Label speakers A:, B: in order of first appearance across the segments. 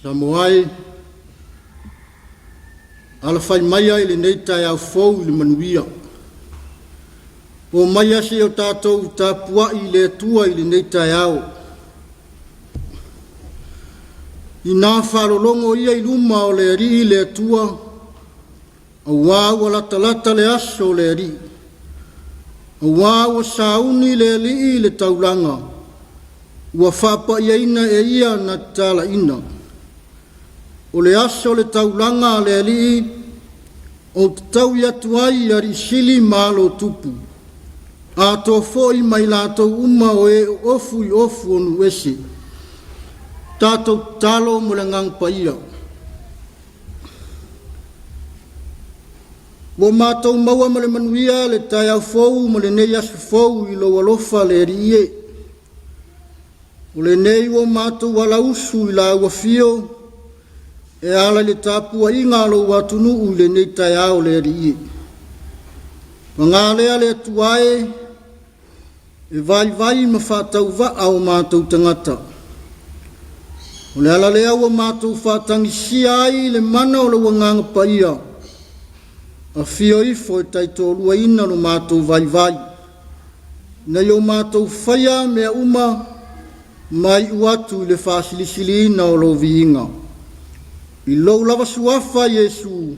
A: Samoa e, alafai maia i lenei taeao fou i le manuia. Omaia seia o tatou tapuai i le Atua i lenei taeao. Ina faalologo ia i luma o le Alii le Atua, auā ua latalata le aso o le Alii. Auā ua sauni le Alii i le taulaga, ua faapaiaina e ia na tatalaina. O le aso o le taulaga a le Alii, ou te taui atu ai i alii sili ma alo o tupu, atoa foi ma i latou uma o e ofu i ofu o nuu ese. Tatou tatalo mo le Agaga Paia. Ua matou maua ma le manuia le taeao fou ma lenei aso fou i lou alofa le Alii e. O lenei ua matou alausu i lau afio e ala i le tapuaiga a lou atunuu i lenei taeao le Alii e. Paga lea le Atua e, e vaivai ma faatauvaa o matou tagata. O le ala lea ua matou faatagisia ai le mana o lou Agaga Paia, afio ifo e taitoaluaina lo matou vaivai, ina ia o matou faia mea uma ma iu atu i le faasilisiliina o lou viiga. I lou lava suafa Iesu.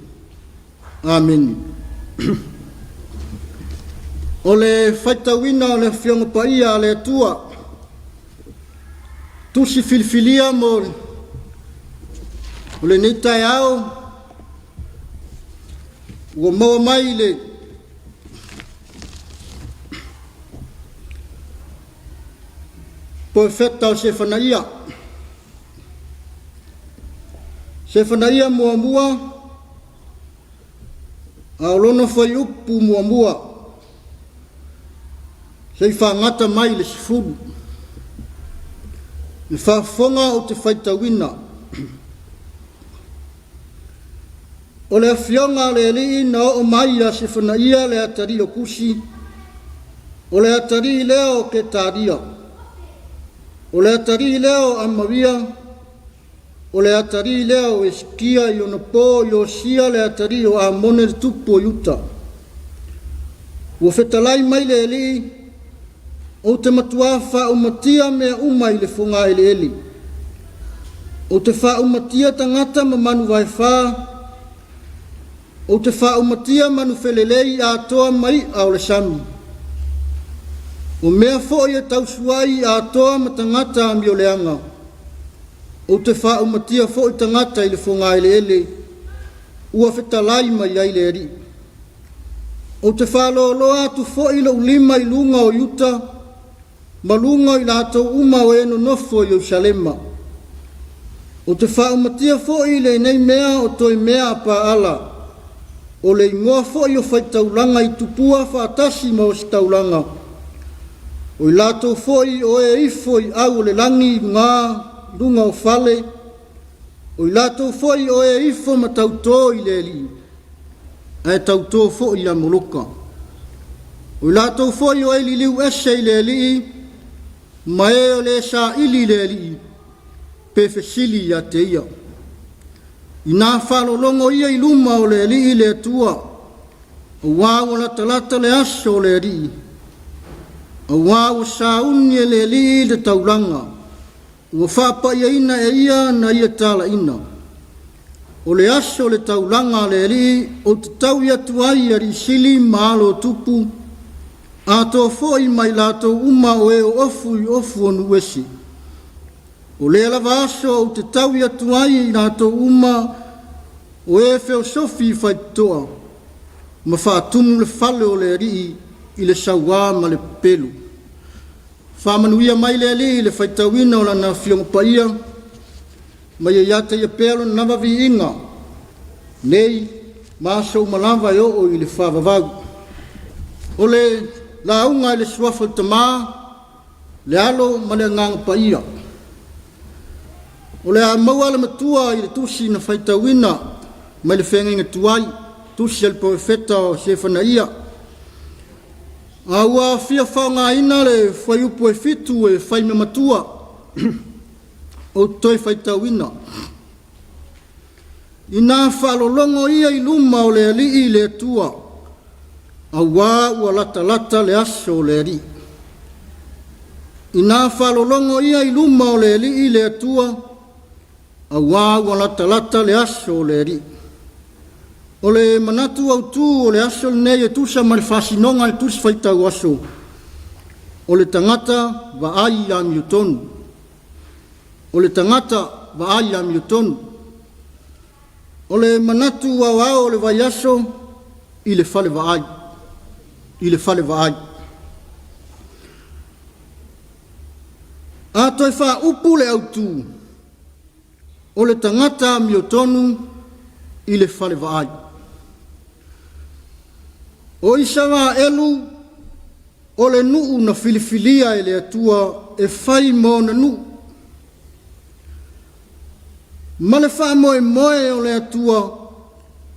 A: Amene. O le faitauina o le Afioga Paia a le Atua, tusi filifilia mo o lenei taeao ua maua mai le Profeta o Sefanaia. Sefanaia muamua a o lona fuaiupu muamua seia faagata mai le 10. Le faafofoga ou te faitauina. O le afioga a le Alii na oo mai ia Sefanaia le atalii o Kusi, o le atalii lea o Ketaria, o le atalii lea o Amaria, o le atalii lea o Esikia i ona po Iosia le atalii o Amone le tupu o Iuta. Ua fetalai mai le Alii, Ou te matuā faaumatia mea uma i le fogaeleele. Ou te faaumatia tagata ma manu vaefā, ou te faaumatia manu felelei atoa ma i'a o le sami. O mea foi e tausuai atoa ma tagata amioleaga, ou te faaumatia foi tagata i le fogaeleele, ua fetalai mai ai le Alii. Ou te faaloloa atu foi lou lima i luga o Iuta ma luga o i latou uma o e nonofo i Ierusalema. Ou te faaumatia foi lenei mea o toe mea a Paala, o le igoa foi o faitaulaga i tupua faatasi ma ositaulaga, o i latou foi o e ifo i au o le lagi i luga, luga o fale, o i latou foi o e ifo ma tautō i le Alii, ae tautō foi ia Moloka. O i latou foi o e liliu ese i le Alii, ma e o le saili i le Alii, pe fesili ia te ia. Inā faalologo ia i luma o le Alii le Atua, auā ua latalata le aso o le Alii, auā ua sauni e le Alii le taulaga, Ua faapaiaina e ia na ia talaina. O le aso o le taulaga a le Alii ou te taui atu ai i alii sili ma alo o tupu, atoa foi ma i latou uma o e oofu i ofu o nuu ese. O lea lava aso ou te taui atu ai i latou uma o e feosofi i faitotoa, ma faatumu le fale o le Alii i le sauā ma le pepelu. Faamanuia mai le Alii i le faitauina o Lana Afioga Paia, ma ia ia te Ia pea Lona lava viiga, nei ma aso uma lava e oo i le faavavau. O le lauga i le Suafa o le Tama, le Alo ma le Agaga Paia. O le a maua le matua i le tusi na faitauina mai le feagaiga tuai, tusi a le Perofeta o Sefanaia. A ua fia faaaogaina le fuaiupu e 7 e fai ma matua, ou te toe faitauina. Ina faalologo ia i luma o le Alii le Atua, auā ua latalata le aso o le Alii. Ina faalologo ia i luma o le Alii le Atua, auā ua latalata le aso o le Alii. O le manatu autu o le aso lenei e tusa ma le faasinoga a le Tusi Faitau Aso, o le tagata vaai amiotonu. O le tagata vaai amiotonu. O le manatu aoao o le vaiaso i le fale vaai. I le fale vaai. A toe faaupu le autu, o le tagata amiotonu i le fale vaai. O Isaraelu o le nuu na filifilia e le Atua e fai ma ona nuu. Ma le faamoemoe o le Atua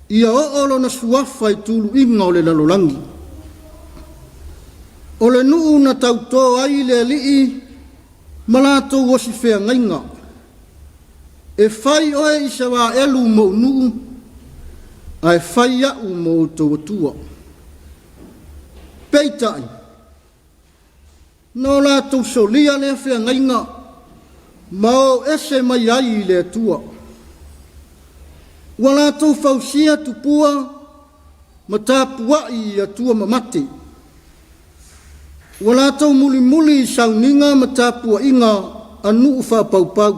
A: ia oo lona suafa i tuluiga o le lalolagi. O le nuu na tautō ai le Alii ma latou osi feagaiga. E fai oe Isaraelu mou nuu, ae fai a'u mo outou Atua. Peitai, na o latou solia lea feagaiga ma o ese mai ai i le Atua. Ua latou fausia tupua ma tapua'i i atua mamate. Ua latou mulimuli i sauniga ma tapua'iga a nuu faapaupau,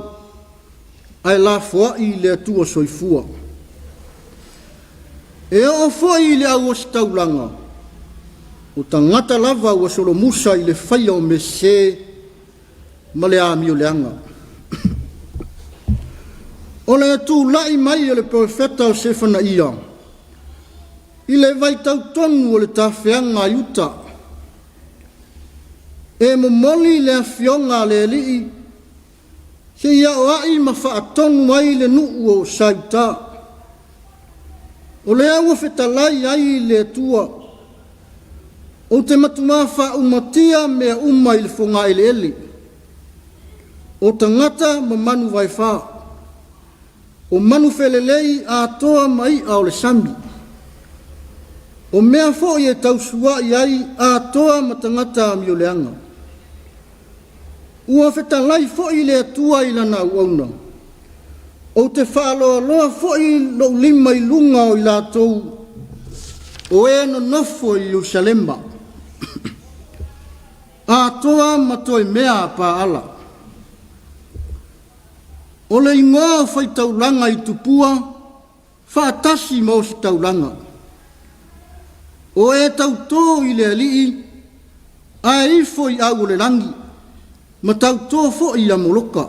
A: ae lafoa'i i le Atua soifua. E oo foi i le au ositaulaga, o tagata lava ua solomusa i le faia o mea sese ma le amio leaga. O le tulai mai o le perofeta o Sefanaia i le vaitau tonu o le tafeaga a Iuta, e momoli le afioga a le Alii seia aoa'i ma faatonu ai le nuu o Saiuta. O lea ua fetalai ai le Atua, Ou te matuā faaumatia mea uma i le fogaeleele, o tagata ma manu vaefā, o manu felelei atoa ma i'a o le sami, o mea foi e tausua'i ai atoa ma tagata amioleaga. Ua fetalai foi le Atua i lana auauna, Ou te faaloaloa foi lou lima i luga o i latou o e nonofo i Ierusalema, atoa ma toe mea a Paala. O le igoa o faitaulaga i tupua faatasi ma ositaulaga. O e tautō i le Alii, ae ifo i au o le lagi, ma tautō foi ia Moloka.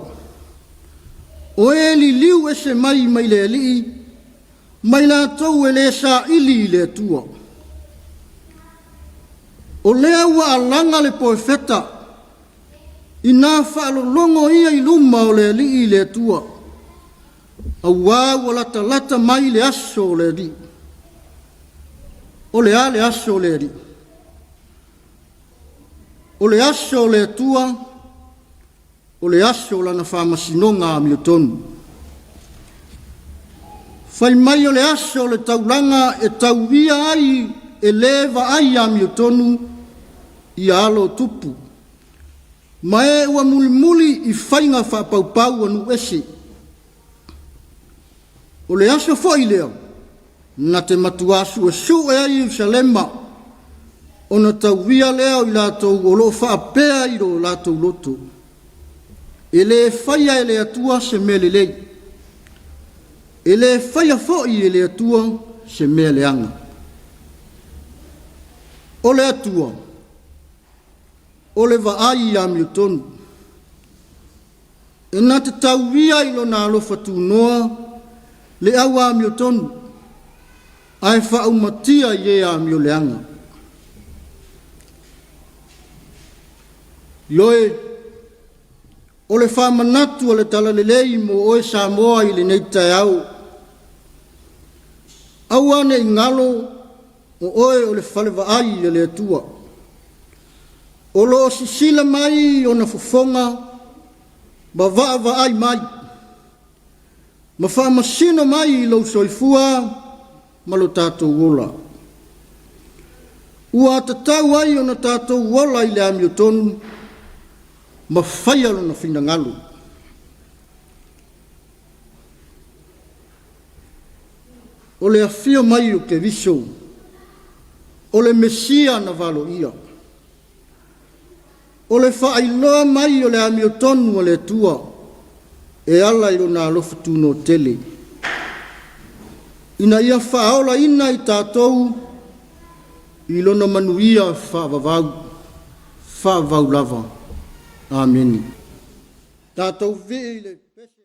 A: O e liliu ese mai mai le Alii, ma i latou e le saili i le Atua. O lea ua alaga le poefeta, ina faalologo ia i luma o le Alii le Atua. Auā ua latalata mai le aso o le Alii. O le a le aso o le Alii? O le aso o le Atua, o le aso o lana faamasinoga amiotonu. Fai mai o le aso o le taulaga e tauia ai e lē vaai amiotonu ia alo o tupu. Ma e ua mulimuli i faiga faapaupau a nuu ese. O le aso foi lea na te matuā suesue ai Ierusalema, ona tauia lea o i latou o lo o faapea i lo latou loto, E lē faia e le Atua se mea lelei, e lē faia foi e le Atua se mea leaga. O le Atua, O le vaai i amiotonu. E na te tauia i lona alofa tunoa le au amiotonu, ae faaumatia i e amioleaga. Ioe, o le faamanatu a le Talalelei mo oe Samoa i lenei taeao. Aua ne i galo O oe o le fale vaai a le Atua. O lo o sisila mai ona fofoga ma vaavaai mai. ma faamasino mai i lou soifua ma lo tatou ola. Ua tatau ai ona tatou ola i le amiotonu ma faia lona finagalo. O le afio mai o Keriso, o le Mesia na valoia. O le faailoa mai o le amiotonu a le Atua e ala i lona alofa tunoa tele, ina ia faaolaina i tatou i lona manuia faavavau, faavavau lava. Amene. Tatou vivii i le pese.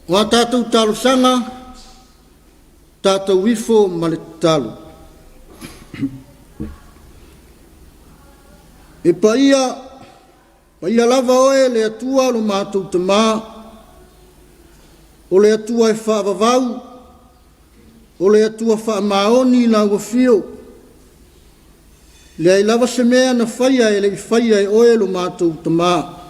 A: O a tatou talosaga, tatou ifo ma le tatalo. E paia, paia lava oe le Atua lo matou Tamā, o le Atua e faavavau, o le Atua faamaoni i lau afio. Leai lava se mea na faia e le i faia e oe lo matou Tamā.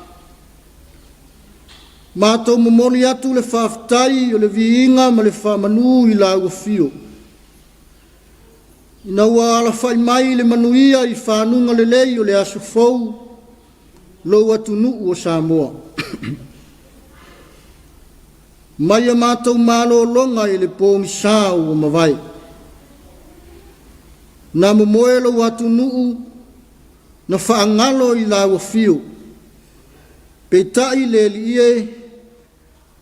A: Matou momoli atu le faafetai o le viiga ma le faamanu i lau afio. Ina ua alafai mai le manuia i fanuga lelei o le aso fou, lou atunuu o Samoa. Mai a matou malologa i le pogisa ua mavae. Na momoe lou atunuu, na faagalo i lau afio. Peitai le Alii e,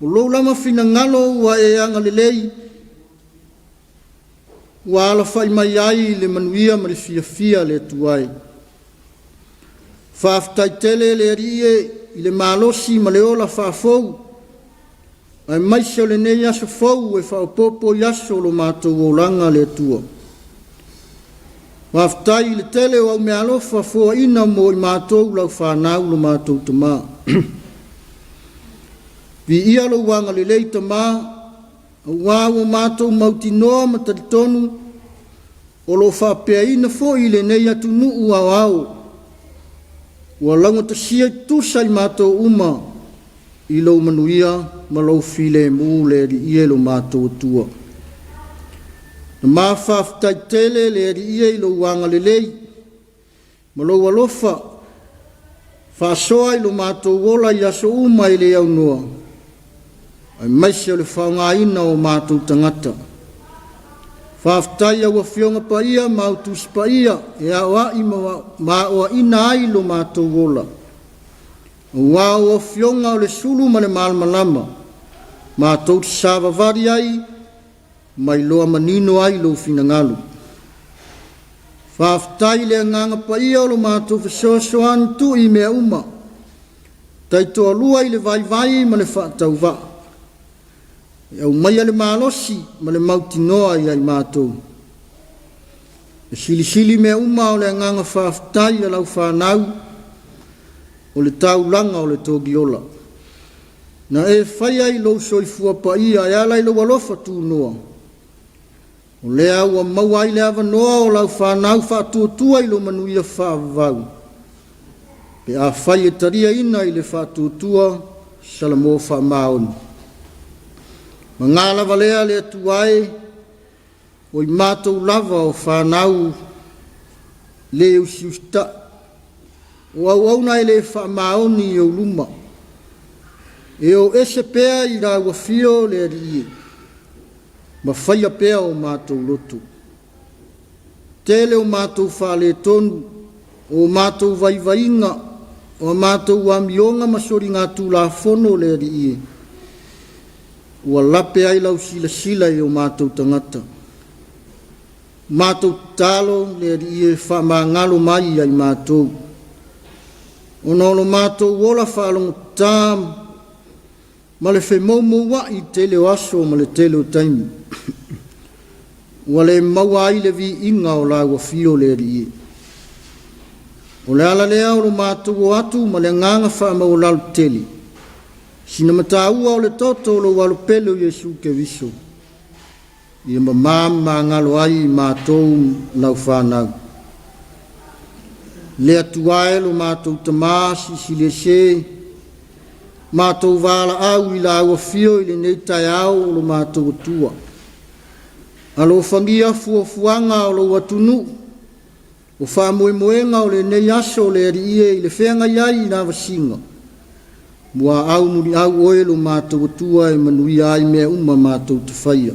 A: o lou lava finagalo ua e agalelei, ua alafai mai ai le manuia ma le fiafia le Atua e. Faafetai tele le Alii e i le malosi ma le ola faafou, aemaise o lenei aso fou e faaopoopo i aso o lo matou olaga le Atua. Faafetai i le tele o au meaalofa foaina mo i matou lau fanau lo matou Tamā. Viia lou agalelei Tamā, aua ua matou mautinoa ma talitonu o lo o faapeaina foi i lenei atunuu aoao ua laugatasia i tusa i matou uma i lou manuia ma lou filemu le Alii e lo matou Atua. Na ma faafetai tele le Alii e i lou agalelei. ma lou alofa faasoa i lo matou ola i aso uma e le aunoa, aemaise o le faaaogaina o matou tagata. Faafetai i au Afioga Paia ma au Tusi Paia e aoai ma aoaina ai lo matou ola. Aua o Afioga o le sulu ma le malamalama, matou te savavali ai ma iloa manino ai lou finagalo. Faafetai i le Agaga Paia o lo matou fesoasoani tui i mea uma, taitoalua i le vaivai ma le faatauvaa, e aumaia le malosi ma le mautinoa ia i matou. E silisili mea uma o le agaga faafetai a lau fanau o le taulaga o le Togiola. Na e faia i lou soifua paia e ala i lou alofa tunoa, o lea ua maua ai le avanoa o lau fanau faatuatua i lou manuia faavavau, pe afai e taliaina i le faatuatua Salamo faamaoni. Maga lava lea le Atua e, o i matou lava o fanau le usiusita'i, o auauna e le faamaoni i ou luma, e o ese pea i lau afio le Alii e, ma faia pea o matou loto. Tele o matou faaletonu, o matou vaivaiga, o a matou amioga ma soligatulafono le Alii e, ua lape ai lau silasila i o matou tagata. Matou tatalo le Alii e faamagalo mai ia i matou, ona o lo matou ola faalogotata ma le femoumoua'i i le tele o aso ma le tele o taimi, ua le maua ai le viiga o lau afio le Alii e. O le ala lea o lo matou o atu ma le agaga faamaualalo tele, sina mataua o le toto o lou Alo pele o Iesu Keriso, ia mamā ma magalo ai i matou lau fanau. Le Atua e lo matou Tamā silisili ese, matou valaau i lau afio i lenei taeao o lo matou Atua. Alofagia fuafuaga o lou atunuu, o faamoemoega o lenei aso le Alii e i le feagai ai i lavasiga, muaau muliau oe lo matou Atua e manuia ai mea uma matou te faia.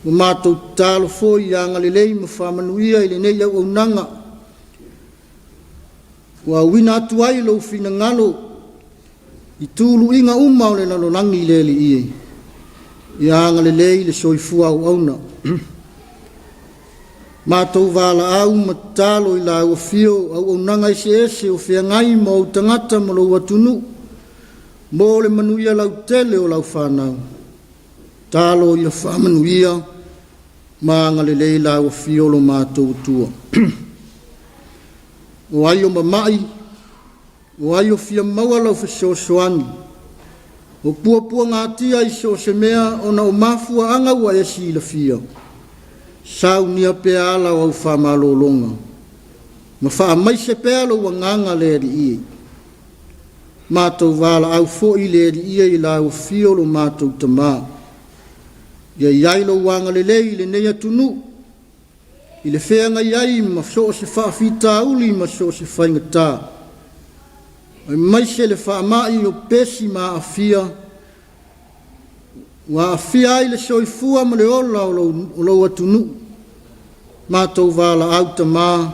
A: Ua matou tatalo foi ia agalelei ma faamanuia i lenei auaunaga, ua auina atu ai lou finagalo i tuluiga uma o le lalolagi le Alii e, ia agalelei le soifua auauna. Matou valaau ma tatalo i lau afio auaunaga eseese o feagai ma ou tagata ma lou atunuu, mo le manuia lautele o lau fanau. Talo ia faamanuia ma agalelei lau afio lo matou Atua. O ai o mama'i, o ai o fia maua lau fesoasoani, o puapuagatia i so o se mea ona o mafuaaga ua e silafia, saunia pea ala o au faamalologa, ma faamaise pea lou agaga le Alii e. Matou valaau foi le Alii e i lau afio lo matou Tamā. Ia i ai lou agalelei i lenei atunuu, i le feagai ai ma so o se faafitauli ma so o se faigata, aemaise le faamai o pesi ma aafia, ua aafia ai le soifua ma le ola o lou atunuu. Matou valaau Tamā,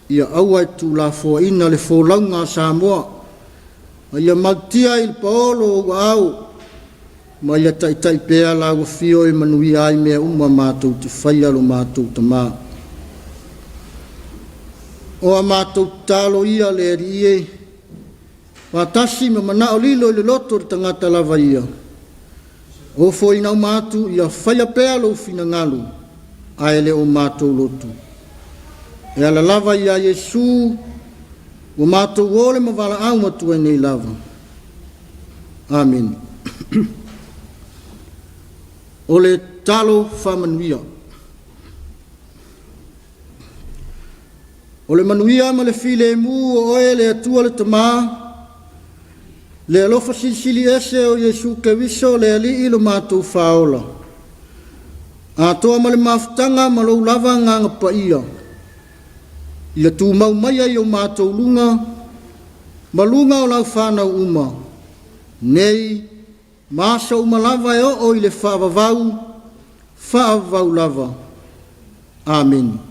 A: ia aua e tuulafoaina le folauga a Samoa, a ia malutia i le paolo o ou aao, ma ia taitai pea lau afio e manuia ai mea uma matou te faia lo matou Tamā. O a matou tatalo ia le Alii e, faatasi ma manao lilo i le loto o le tagata lava ia, ofoina uma atu ia faia pea lou finagalo, ae le o matou loto. E ala lava ia Iesu, ua matou ole ma valaau atu ai nei lava. Amene. O le talo faamanuia. O le manuia ma le filemu o oe le Atua le Tamā, le alofa silisili ese o Iesu Keriso le Alii lo matou Faaola, atoa ma le mafutaga ma lou lava Agaga Paia, I le tumau maia i o matou luga, ma luga o lau fanau uma, nei ma aso uma lava e oo i le faavavau, faavavau lava. Amene.